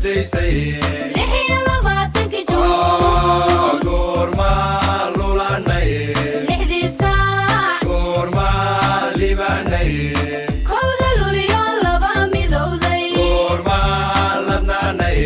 Daysay. 26-kii Juun. Goormaa lulanay? 6-dii saac. Goormaa libanay? 1-da Luliyo laba midowday. Goormaa ladnaanay?